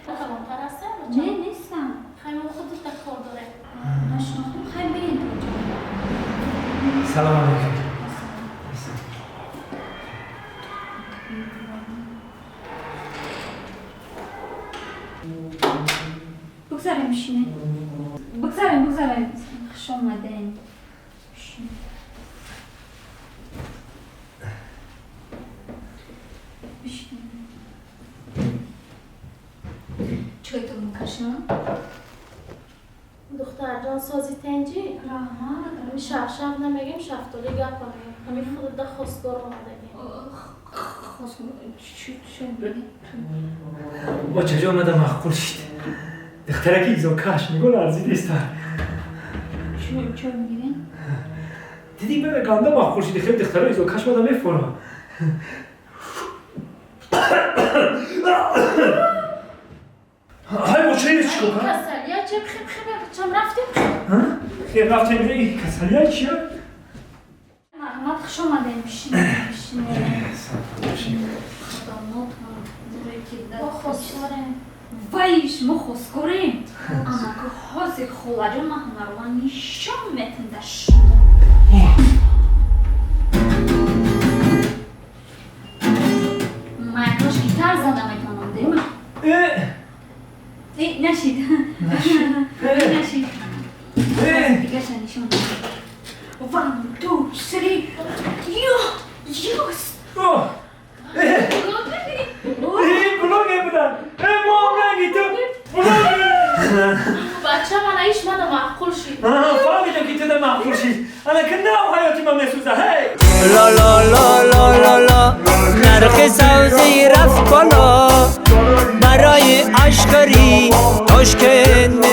Калонтар ҳастем? Не, нестам. Хай, мо худата кор дорем. Нашинохтам. Хай, бирин то ҷо. Салом алейкум. Бигзарем, бишинед. Бигзарем, бигзарем. Хуш омадем. Бишинед. Бишинед. Чойтон мекашам? Духтарҷон, сози, тенҷӣ? Раҳмат. Ҳами шафшаф намегем, шафтолӣ гапа мегем. Ҳами худата хостгор омадагем. Очаҷон, мада маъқул шид. Духтараки изокаш нигоҳ арзидеста. Чой мегирем? Дидӣ, мада ганда маъқул шиди. Хеле духтаро изокаш мада мефорам. Ҳай, бочаи чикор кардам? Касалия че? Хеб, хеб, чам рафтем. Хел рафтем. Касалия чия? Марҳамат, хуш омадем. Бишинед, бишинед. Худомотон. Мо хостгорем. Вай, шумо хостгорем? Анаку ҳозир, холаҷон, ман ҳунарван нишон метам да шумо. Ман якош гитар зада метавонам, де? Э! Э, нашид. Нашид. Э! Дигаша нишон. One, two, three. Ё, ёс! О! Э! Э, блогер будам. Э, мо ранги ту. Блогер. Бача, мана иш мада маъқул шид. Фаҳмидам, ки туда маъқул шид. Ана ки нав ҳаёти ман месӯза. Ҳей! ла ла ла ла ла ла, нархи савзӣ рафт بالا، برای اشکری تاشکند.